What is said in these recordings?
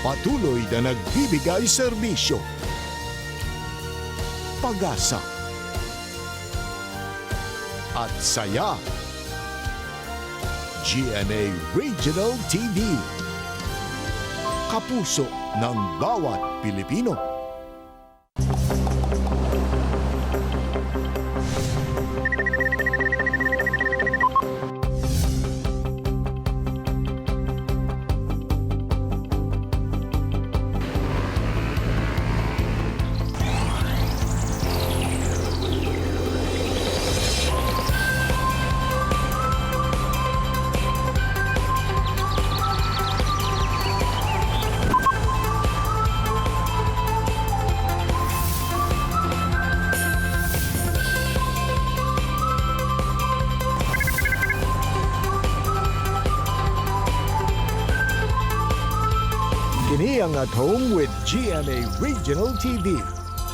Patuloy na nagbibigay serbisyo, pag-asa, at saya. GMA Regional TV. Kapuso ng bawat Pilipino. Kini ang At Home with GMA Regional TV.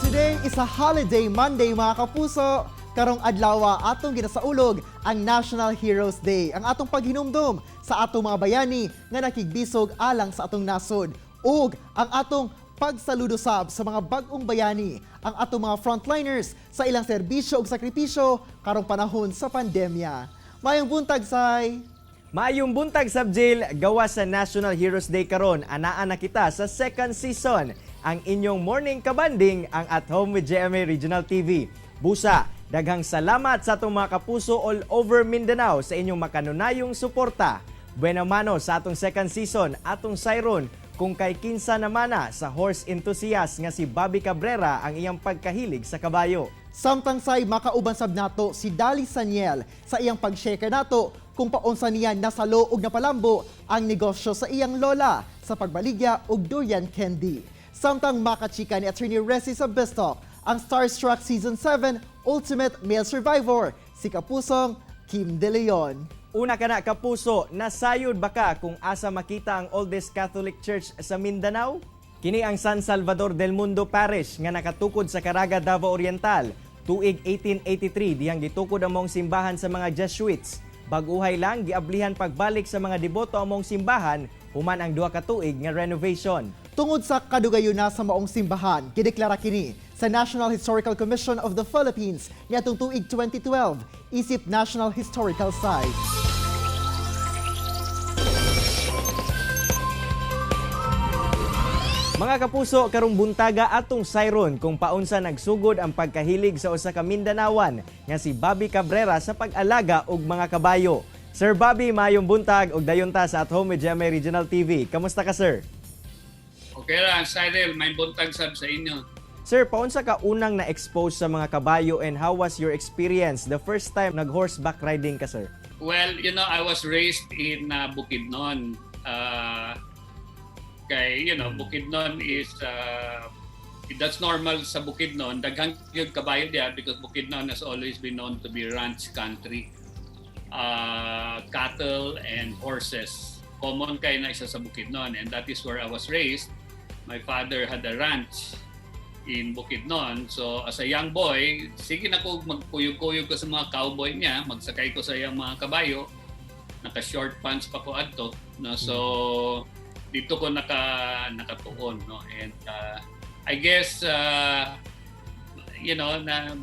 Today is a holiday Monday, mga kapuso. Karong adlaw atong ginasaulog ang National Heroes Day. Ang atong paghinumdum sa atong mga bayani nga nakigbisog alang sa atong nasod ug ang atong pagsaludo sab sa mga bag-ong bayani, ang atong mga frontliners sa ilang serbisyo ug sakripisyo karong panahon sa pandemya. Mayong buntag, Say. Maayong buntag, Sabjil, gawa sa National Heroes Day karon, anaa na kita sa second season. Ang inyong morning kabanding, ang At Home with GMA Regional TV. Busa, daghang salamat sa atong mga kapuso all over Mindanao sa inyong makanunayong suporta. Buena mano sa atong second season, atong sayron kung kay kinsa namana sa horse enthusiast nga si Bobby Cabrera ang iyang pagkahilig sa kabayo. Samtang, Say, makauban sab nato si Dali Saniel sa iyang pag-share nato kung paunsa niya nasalo og napalambo ang negosyo sa iyang lola sa pagbaligya og durian candy. Samtang makachika ni Attorney Resi sa Bistok ang Starstruck Season 7 Ultimate Male Survivor, si Kapusong Kim De Leon. Una ka na, kapuso, nasayod ba ka kung asa makita ang oldest Catholic Church sa Mindanao? Kini ang San Salvador del Mundo Parish nga nakatukod sa Caraga, Davao Oriental. Tuig 1883 dihang gitukod ang maong simbahan sa mga Jesuits. Bag-uhay lang giablihan pagbalik sa mga deboto ang maong simbahan human ang 2 ka tuig nga renovation. Tungod sa kadugayon na sa maong simbahan, gideklara kini sa National Historical Commission of the Philippines niadtong tuig 2012 isip National Historical Site. Mga kapuso, karong buntaga atong sayron kung paunsa nagsugod ang pagkahilig sa usa ka Mindanawan nga si Bobby Cabrera sa pag-alaga og mga kabayo. Sir Bobby, maayong buntag ug dayon ta sa At Home with GMA Regional TV. Kamusta ka, sir? Okay lang, Cyril, may buntag sab sa inyo. Sir, paunsa ka unang na-expose sa mga kabayo and how was your experience the first time nag-horseback riding ka, sir? Well, I was raised in Bukidnon. Kay, Bukidnon is, that's normal sa Bukidnon. Daghang gyud kabayo diya because Bukidnon has always been known to be ranch country. Cattle and horses. Common kay na isa sa Bukidnon and that is where I was raised. My father had a ranch in Bukidnon. So as a young boy, sige na ko magkuyog-kuyog ko sa mga cowboy niya, magsakay ko sa iyang mga kabayo. Naka-short pants pa ko adto, no? So dito ko nakatuon, no? And I guess na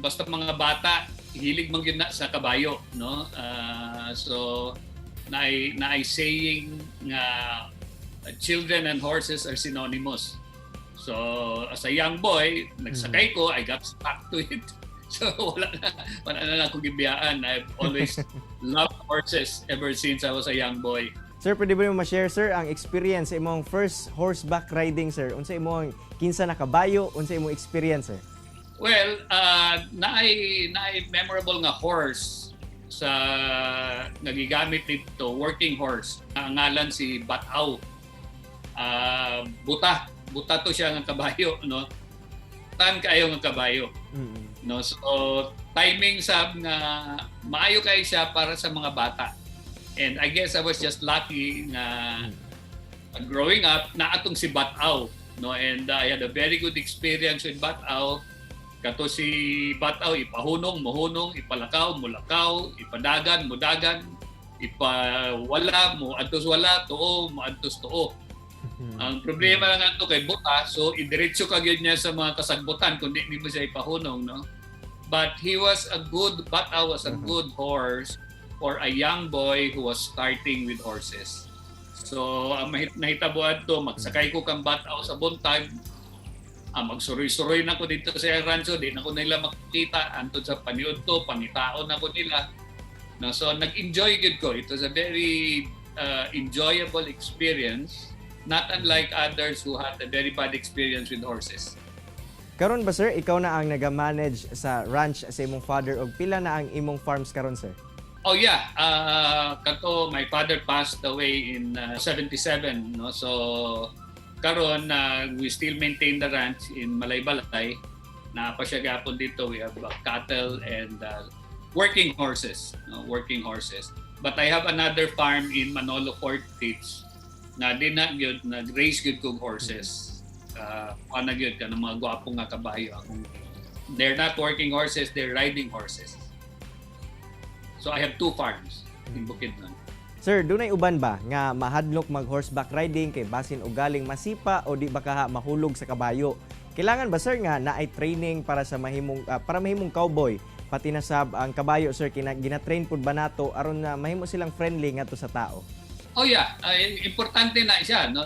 basta mga bata hilig man gyud na sa kabayo, no? So naay saying nga children and horses are synonymous. So as a young boy, nagsakay ko, I got stuck to it. So wala na lang akong gibiyaan. I've always loved horses ever since I was a young boy. Sir, pwede ba mo ma-share, sir, ang experience sa imong first horseback riding, sir? Unsa imong kinsa na kabayo, unsa imong experience, sir? Well, naay memorable nga horse sa nagigamit dito, working horse. Ang ngalan si Bataw. Buta. Buta to siya nga kabayo, no? Tan kaayo nga kabayo. No, so timing sab nga maayo kay siya para sa mga bata. And I guess I was just lucky nga growing up na atong si Bataw, no? And I had a very good experience with Bataw. Kato si Bataw, ipahunong, mohunong, ipalakaw, mulakaw, ipadagan, mudagan, ipawala, mo adtos wala, tuo, mo adtos tuo. Ang problema lang ato kay buta, so idiretso ka gyud niya sa mga kasagbutan kung di nimo siya ipahunong, no? But he was a good Bataw was a good horse for a young boy who was starting with horses. So ang nahitabo adto, magsakay ko kang Bataw sa buntag, magsuroy-suroy na ko dito sa rancho, di na ko nila makita antod sa paniud to, pangitaon na ko nila. No, so nag-enjoy gyud ko. It was a very enjoyable experience, not unlike others who had a very bad experience with horses. Karon ba, sir, ikaw na ang naga-manage sa ranch sa imong father og pila na ang imong farms karon, sir? Oh yeah, kato my father passed away in 77, no? So karon we still maintain the ranch in Malaybalay. Naa pa siya gapon dito. We have cattle and working horses, no? Working horses. But I have another farm in Manolo Fortich na di na gyud nag-raise gyud kog horses. Ana gyud kanang mga gwapo nga kabayo akong. They're not working horses, they're riding horses. So I have two farms in Bukidnon. Sir, dunay uban ba nga mahadlok mag horseback riding kay basin ugaling masipa o di ba kaha mahulog sa kabayo? Kailangan ba, sir, nga naay training para mahimong cowboy? Pati na sab ang kabayo, sir, kina gina-train pud ba nato aron na mahimo silang friendly ngadto sa tao? Oh yeah, ay, importante na siya, no?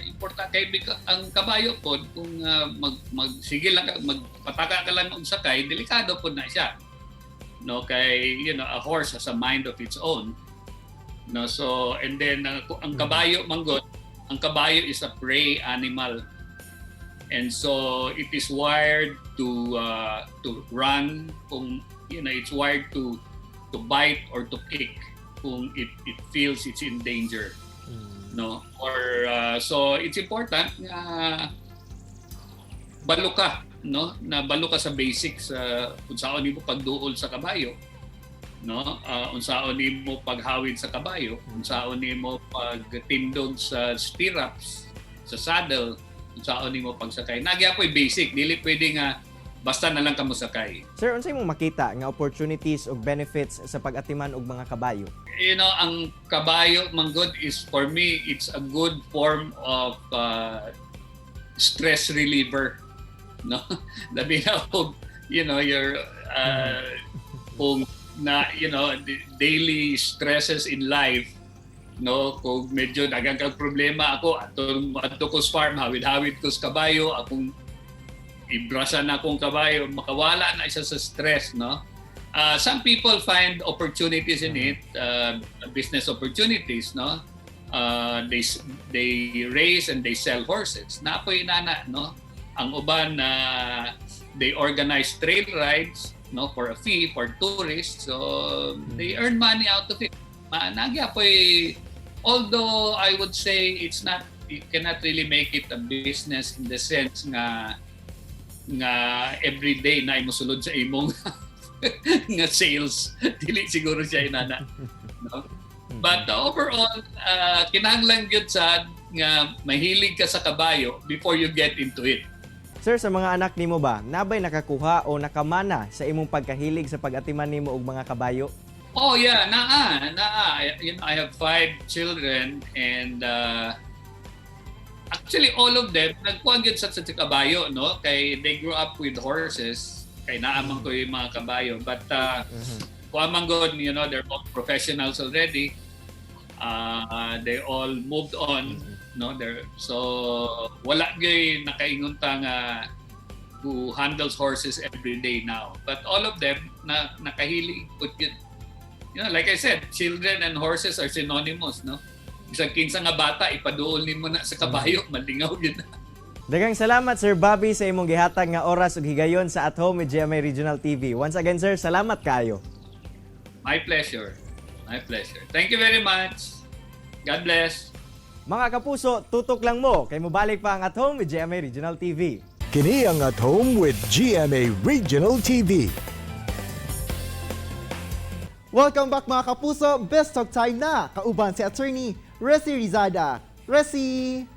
Importante kay ang kabayo pod kung mag magsigil lang ka, magpataka ka lang og sakay, delikado pod na siya. No, kay a horse has a mind of its own. No, so and then ang kabayo manggod, ang kabayo is a prey animal. And so it is wired to run kung it's wired to bite or to kick kung it feels it's in danger, no? Or so it's important nga balo ka, no, na balo ka sa basics, unsaon nimo pagduol sa kabayo, no, unsaon nimo paghawid sa kabayo, unsaon nimo pagtindog sa stirrups, sa saddle, unsaon nimo pagsakay. Naa gyapoy basic, dili pwede nga basta na lang ka mosakay. Sir, unsay imong makita nga opportunities ug benefits sa pag-atiman og mga kabayo? Ang kabayo manggod is, for me, it's a good form of stress reliever, no? Labi na og your kung na the daily stresses in life, no, kung medyo daghang kag problema, ako ato adto ko sa farm, hawid-hawid ko sa kabayo, akong ibrasa na akong kabayo, makawala na siya sa stress, no? Some people find opportunities in it, business opportunities, no? They raise and they sell horses. Naa poy inana, no? Ang uban na they organize trail rides, no, for a fee for tourists. So they earn money out of it. Naa gyapoy, although I would say it's not, you cannot really make it a business in the sense nga every day na musulod sa imong nga sales, dili siguro siya inana, no? But overall, kinahanglan gyud sa nga mahilig ka sa kabayo before you get into it. Sir, sa mga anak nimo ba, nabay nakakuha o nakamana sa imong pagkahilig sa pag-atiman nimo og mga kabayo? Oh yeah, naa, naa. I have five children and actually all of them nagkuha gyud sa kabayo, no? Kay they grew up with horses. Kay naa man ko yung mga kabayo. But kuha man gud, they're all professionals already. They all moved on, no? They're so wala gyud nakaingon ta nga who handles horses every day now. But all of them na nakahilig pud yun. Like I said, children and horses are synonymous, no? Bisag kinsa nga bata, ipaduol nimo na sa kabayo, malingaw gyud na. Daghang salamat, Sir Bobby, sa imong gihatag nga oras ug higayon sa At Home with GMA Regional TV. Once again, sir, salamat kaayo. My pleasure. My pleasure. Thank you very much. God bless. Mga kapuso, tutok lang mo kay mobalik pa ang At Home with GMA Regional TV. Kini ang At Home with GMA Regional TV. Welcome back, mga kapuso! Best Talk time na! Kauban si Attorney Resi Rizada. Resi!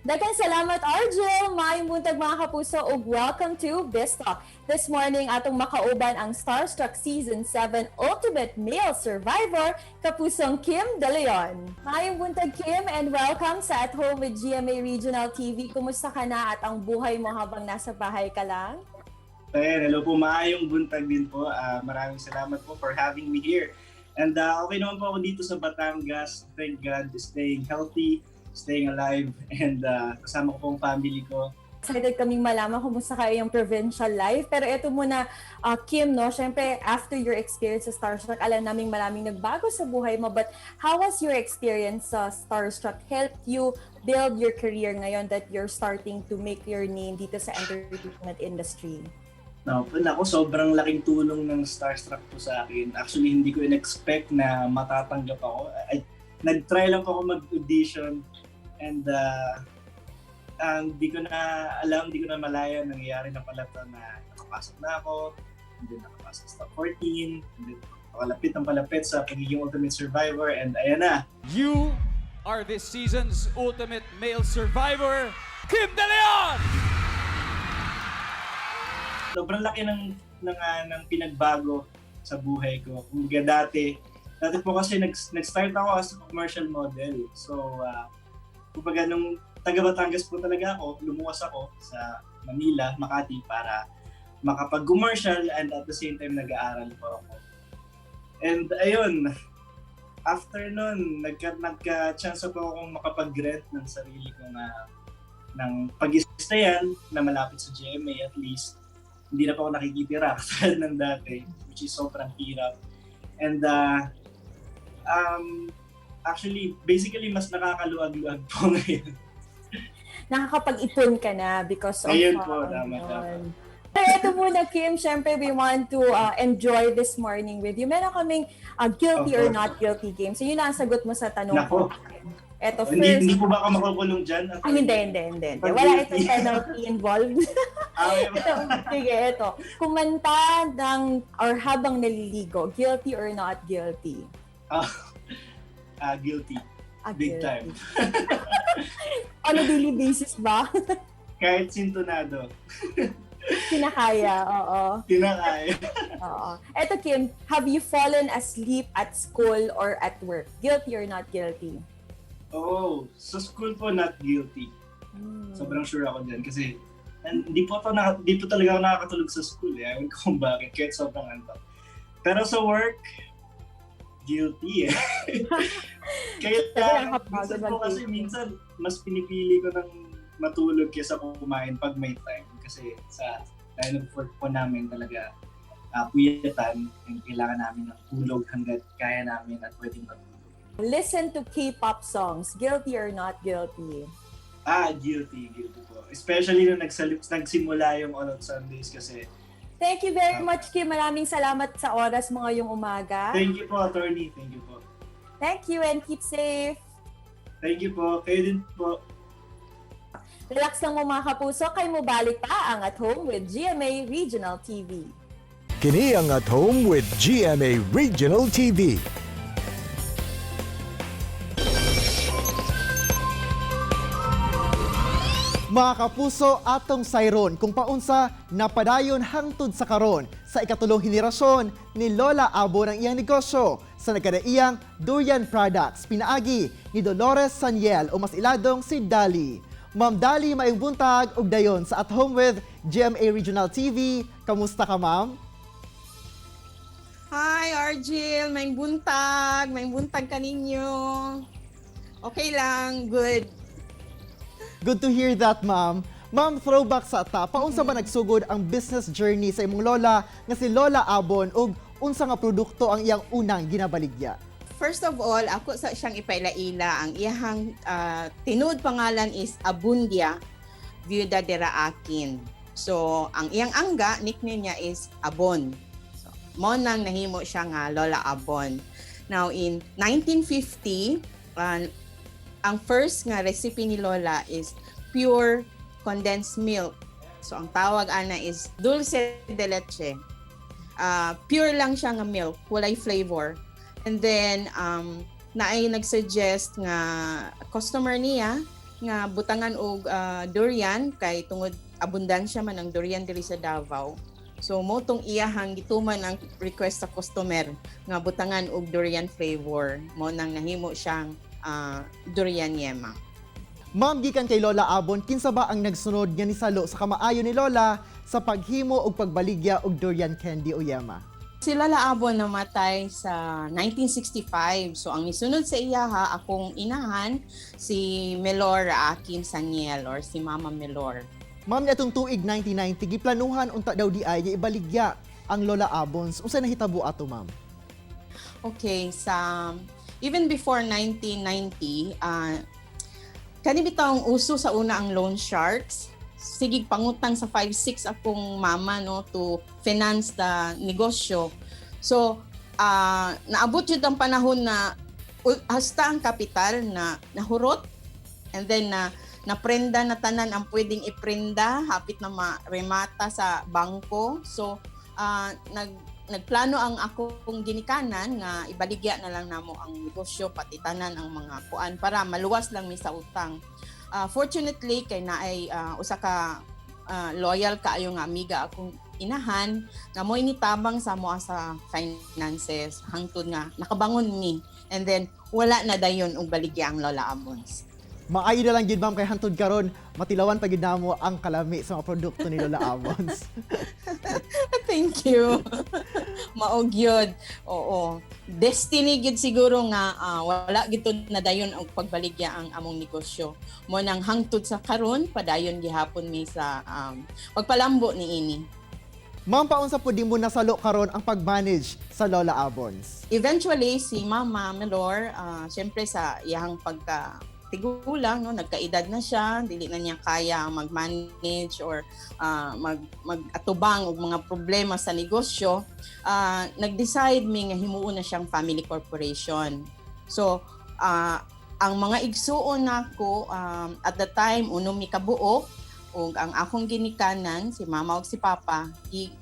Daghang salamat, Argel! Maayong buntag, mga kapuso, ug welcome to Biztalk. This morning, atong makauban ang Starstruck Season 7 Ultimate Male Survivor, Kapusong Kim De Leon. Maayong buntag, Kim, and welcome sa At Home with GMA Regional TV. Kumusta ka na at ang buhay mo habang nasa bahay ka lang? Ayan, hello po, maayong buntag din po. Maraming salamat po for having me here. And okay naman po ako dito sa Batangas. Thank God, staying healthy, staying alive, and kasama ko po ang family ko. Excited kaming malaman kumusta kayo yung provincial life. Pero ito muna, Kim, no? Siyempre, after your experience sa Starstruck, alam naming maraming nagbago sa buhay mo. But how was your experience sa Starstruck helped you build your career ngayon that you're starting to make your name dito sa entertainment industry? No, ako, sobrang laking tulong ng Starstruck po sa akin. Actually, hindi ko in-expect na matatanggap ako. Nag-try lang po ako mag-audition and hindi ko na alam, hindi ko na malaya, nangyayari na pala to na nakapasok na ako, and then nakapasok sa top 14, and then palapit ng palapit sa pagiging Ultimate Survivor, and ayan na. You are this season's Ultimate Male Survivor, Kim De Leon! Sobrang laki ng pinagbago sa buhay ko. Kumbaga dati po kasi nag-start ako as a commercial model. So, kumbaga nung taga Batangas po talaga ako, lumuwas ako sa Manila, Makati para makapag-commercial and at the same time nag-aaral po ako. And ayun, after nun, nagka-chance po akong makapag-rent ng sarili kong ng pag-stayan na malapit sa GMA at least. Hindi na po ako nakikitira katulad ng dati, which is sobrang hirap. And actually, basically, mas nakakaluwag-luwag po ngayon. Nakakapag-ipon ka na because of Ayun po, tama, yun. Tama. Pero ito muna, Kim, syempre we want to enjoy this morning with you. Meron kaming guilty or Of course. not guilty game. So yun lang ang sagot mo sa tanong Nako. ko. Ito Hindi, first. hindi po ba ako makukulong dyan? Ay, hindi, hindi, hindi, hindi. Pag Wala guilty. itong penalty involved. Ah, Ito, sige, ito. Kumanta ng or habang naliligo, guilty or not guilty? Guilty. Ah, Big guilty. time. On a daily basis ba? Kahit sintonado. Kinakaya, oo. Kinakaya. Oo. Eto, Kim, have you fallen asleep at school or at work? Guilty or not guilty? Oo. Sa school po, not guilty. Sobrang sure ako dyan kasi and hindi po talaga ako nakakatulog sa school eh. Ewan ko kung bakit, kahit sobrang antok. Pero sa work, guilty eh. Kaya Nakakapagod minsan po kasi mag-guilty. minsan mas pinipili ko ng matulog kaysa kumain pag may time kasi sa line of work po namin talaga, puyatan and kailangan namin ng tulog hanggat kaya namin at pwedeng matulog. Listen to K-pop songs. Guilty or not guilty? Ah, guilty, guilty po. Especially nung nagsimula yung All Out Sundays kasi. Thank you very much, Kim. Maraming salamat sa oras mo ngayong umaga. Thank you po, attorney. Thank you po. Thank you and keep safe. Thank you po. Kayo din po. Relax lang mo, mga kapuso, kay mobalik pa ang At Home with GMA Regional TV. Kini ang At Home with GMA Regional TV. Mga kapuso, atong sayron kung paunsa napadayon hangtod sa karon sa ikatulong henerasyon ni Lola Abo ng iyang negosyo sa nagkadaiyang Durian Products pinaagi ni Dolores Saniel o mas iladong si Dali. Ma'am Dali, maayong buntag ug dayon sa At Home with GMA Regional TV. Kamusta ka, ma'am? Hi, Argel. Maayong buntag. Maayong buntag kaninyo. Okay lang. Good. Good to hear that, ma'am. Ma'am, throwback sa ta, paunsa ba nagsugod ang business journey sa imong lola nga si Lola Abon ug unsa nga produkto ang iyang unang ginabaligya? First of all, ako sa siyang ipaila-ila. Ang iyahang tinuod pangalan is Abundia Viuda de Raakin. So, ang iyang angga, nickname niya is Abon. So, mo nang nahimo siya nga Lola Abon. Now, in 1950, ang first nga recipe ni Lola is pure condensed milk. So, ang tawag ana is dulce de leche. Pure lang siya nga milk, walay flavor. And then, naay nagsuggest nga customer niya nga butangan og durian kay tungod abundansya man ang durian diri sa Davao. So mo tong iyahang gituman ang request sa customer nga butangan og durian flavor. Mo nang nahimo siyang durian yema. Ma'am, gikan kay Lola Abon, kinsa ba ang nagsunod nga nisalo sa kamaayo ni Lola sa paghimo og pagbaligya og durian candy o yema? Si Lola Abon namatay sa 1965. So ang nisunod sa iyaha akong inahan si Melor Akin Saniel or si Mama Melor. Ma'am, atong tuig 1990 giplanuhan unta daw di ay nga ibaligya ang Lola Abons. Unsa nahitabo ato, ma'am? Okay, sa even before 1990, kani bitawng uso sa una ang loan sharks. Sige pangutang sa 5-6 akong mama, no, to finance the negosyo. So, naabot jud ang panahon na hasta ang kapital na nahurot and then na naprenda na tanan ang pwedeng iprenda, hapit na maremata sa bangko. So, nagplano ang akong ginikanan nga ibaligya na lang namo ang negosyo pati tanan ang mga kuan para maluwas lang mi sa utang. Fortunately kay naay usa ka loyal kaayo nga amiga akong inahan nga mo'y nitabang sa amoa sa finances hangtod nga nakabangon mi and then wala na dayon og baligya ang Lola Abons. Maayo na lang gid, ma'am, kay hantod karon matilawan pa gid namo ang kalami sa mga produkto ni Lola Abons. Thank you. Mao gyud. Oo. Destiny gyud siguro nga wala gid to na dayon og pagbaligya ang among negosyo. Mo nang hangtod sa karon padayon gihapon mi sa pagpalambo niini. Ma'am, paunsa pud nimo nasalo karon ang pag-manage sa Lola Abons? Eventually si Mama Melor, syempre sa iyang pagka tigulang, no, nagkaedad na siya, dili na niya kaya mag-manage or mag-atubang og mga problema sa negosyo, nag-decide mi nga himuon na siyang family corporation. So, ang mga igsuon nako at the time unom mi kabuok ug ang akong ginikanan si mama ug si papa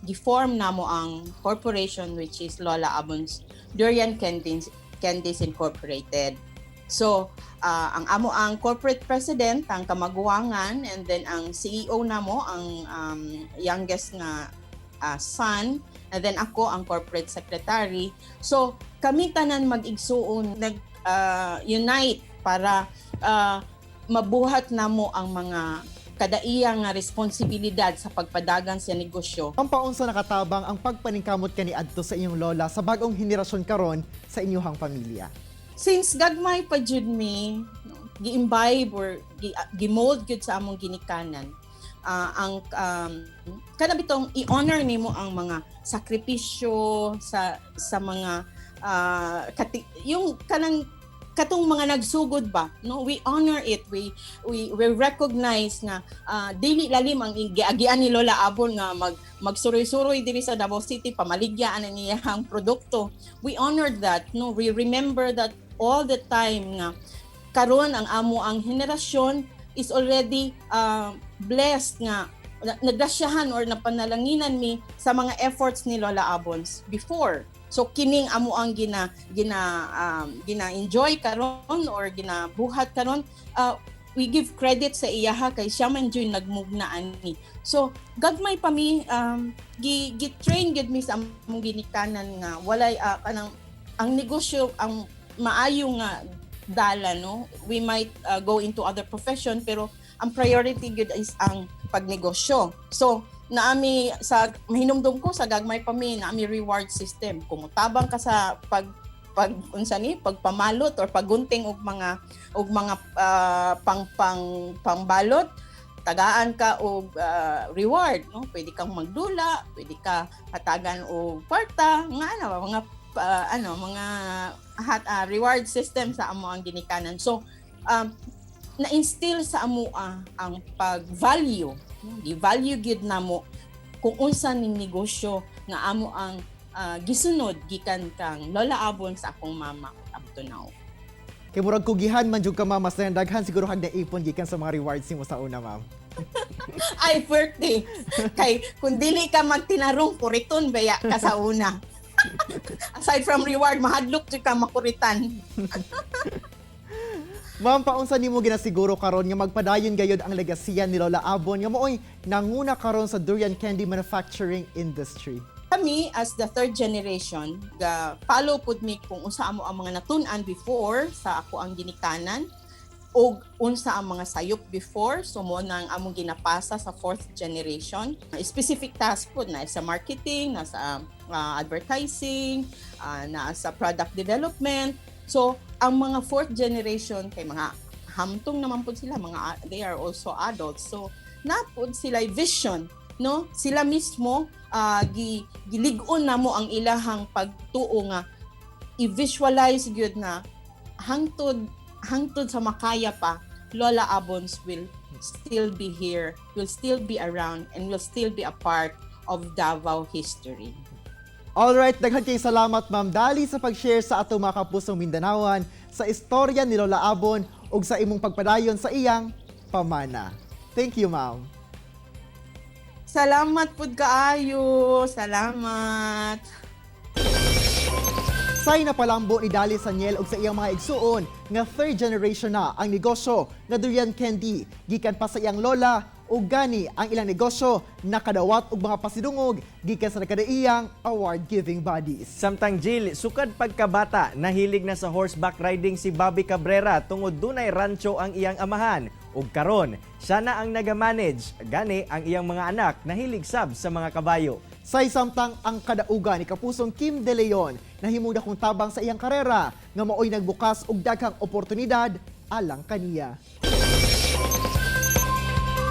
gi-form namo ang corporation which is Lola Abons Durian Candies Incorporated. So, ang amo ang corporate president, ang kamaguwangan, and then ang CEO namo, ang youngest nga son, and then ako ang corporate secretary. So, kami tanan mag-igsuon nag unite para mabuhat namo ang mga kadaiya nga responsibilidad sa pagpadagan sa negosyo. Ang paunsa nakatabang ang pagpaningkamot kaniadto sa inyong lola sa bag-ong henerasyon karon sa inyong pamilya? Since gagmay pa jud mi, no, gi-imbibe or gi-mold gyud sa among ginikanan ang kana bitong i-honor nimo ang mga sakripisyo sa mga yung kanang katong mga nagsugod ba, no? We honor it, we recognize nga dili lalim ang giagian ni Lola Abon nga magsuroy-suroy diri sa Davao City pamaligya ani niyang produkto. We honor that, no? We remember that all the time nga karon ang amo ang henerasyon is already blessed nga nagrasyahan or napanalanginan mi sa mga efforts ni Lola Abons before. So kining amo ang gina enjoy karon or ginabuhat karon, we give credit sa iyaha kay siya man jud nagmugna ani. So gagmay pa mi gi train gid mi sa among ginikanan nga walay kanang ang negosyo ang maayo nga dala, no? We might go into other profession pero ang priority gyud is ang pagnegosyo. So naami sa mahinumdum ko sa gagmay pa mi naami reward system kung mutabang ka sa pag pag unsa ni pagpamalot or paggunting og mga pang pang pangbalot, tagaan ka og reward, no? Pwede kang magdula, pwede ka hatagan og kwarta nga ano mga ano mga reward system sa amo ang ginikanan. So na-instill sa amo ang pag-value, no? Gi-value gyud namo kung unsa ning negosyo nga amo ang gisunod gikan kang Lola Abon sa akong mama up to now. Kay murag kugihan man jud ka, ma'am, mas daghan siguro kag naipon gikan sa mga rewards nimo sa una, ma'am. Ay, birthday. Kay kung dili ka magtinarong, kuriton baya ka sa una. Aside from reward, mahadlok jud ka makuritan. Ma'am, paunsa nimo ginasiguro karon nga magpadayon gayod ang legasiya ni Lola Abon nga maoy nanguna karon sa durian candy manufacturing industry? Kami as the third generation, ga follow pud mi kung unsa amo ang mga natun-an before sa ako ang ginikanan og unsa ang mga sayop before. So mo na ang among ginapasa sa fourth generation. Specific task pud na sa marketing, na sa advertising, na sa product development. So ang mga fourth generation kay mga hamtong naman pud sila, mga they are also adults, so na pud sila vision, no? Sila mismo, gi gilig-on na mo ang ilahang pagtuo nga i-visualize gyud na hangtod hangtod sa makaya pa, Lola Abons will still be here, will still be around, and will still be a part of Davao history. Alright, daghan kay salamat, Ma'am Dali, sa pag-share sa atong mga kapusong Mindanaoan sa istorya ni Lola Abon ug sa imong pagpadayon sa iyang pamana. Thank you, ma'am. Salamat pud kaayo. Salamat. Say na palambo ni Dali Saniel og sa iyang mga igsuon nga third generation na ang negosyo nga durian candy gikan pa sa iyang lola, ug gani ang ilang negosyo nakadawat og mga pasidungog gikan sa nakadaiyang award giving bodies. Samtang Jill, sukad pagkabata, nahilig na sa horseback riding si Bobby Cabrera tungod dunay rancho ang iyang amahan. Ug karon, siya na ang nagamanage. Gani ang iyang mga anak nahilig sab sa mga kabayo. Say samtang ang kadaugan ni kapusong Kim De Leon nahimong dakong tabang sa iyang karera nga maoy nagbukas og daghang oportunidad alang kaniya.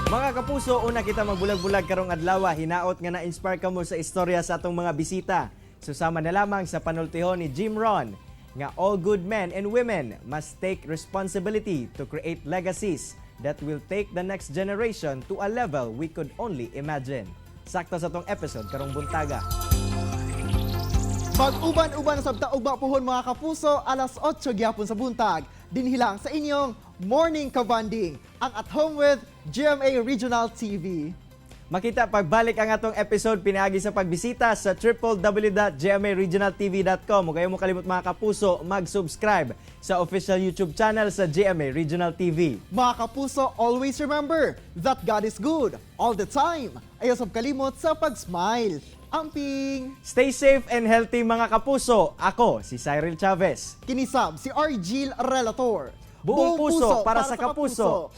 Mga kapuso, una kita magbulag-bulag karong adlaw, hinaot nga na-inspire kamo sa istorya sa atong mga bisita. Susama na lamang sa panultihon ni Jim Rohn nga all good men and women must take responsibility to create legacies that will take the next generation to a level we could only imagine. Sakto sa atong episode karong buntaga. Pag-uban-uban sa ugma puhon, mga kapuso, alas 8 gyapon sa buntag. Dinhi lang sa inyong Morning Kabanding, ang At Home with GMA Regional TV. Makita pagbalik ang atong episode pinaagi sa pagbisita sa www.gmaregionaltv.com. Ug ayaw mo kalimot, mga kapuso, mag-subscribe sa official YouTube channel sa GMA Regional TV. Mga kapuso, always remember that God is good all the time. Ayaw sab kalimot sa pag-smile. Amping! Stay safe and healthy, mga kapuso. Ako si Cyril Chavez. Kini sab si Argil Relator. Buong puso para sa kapuso.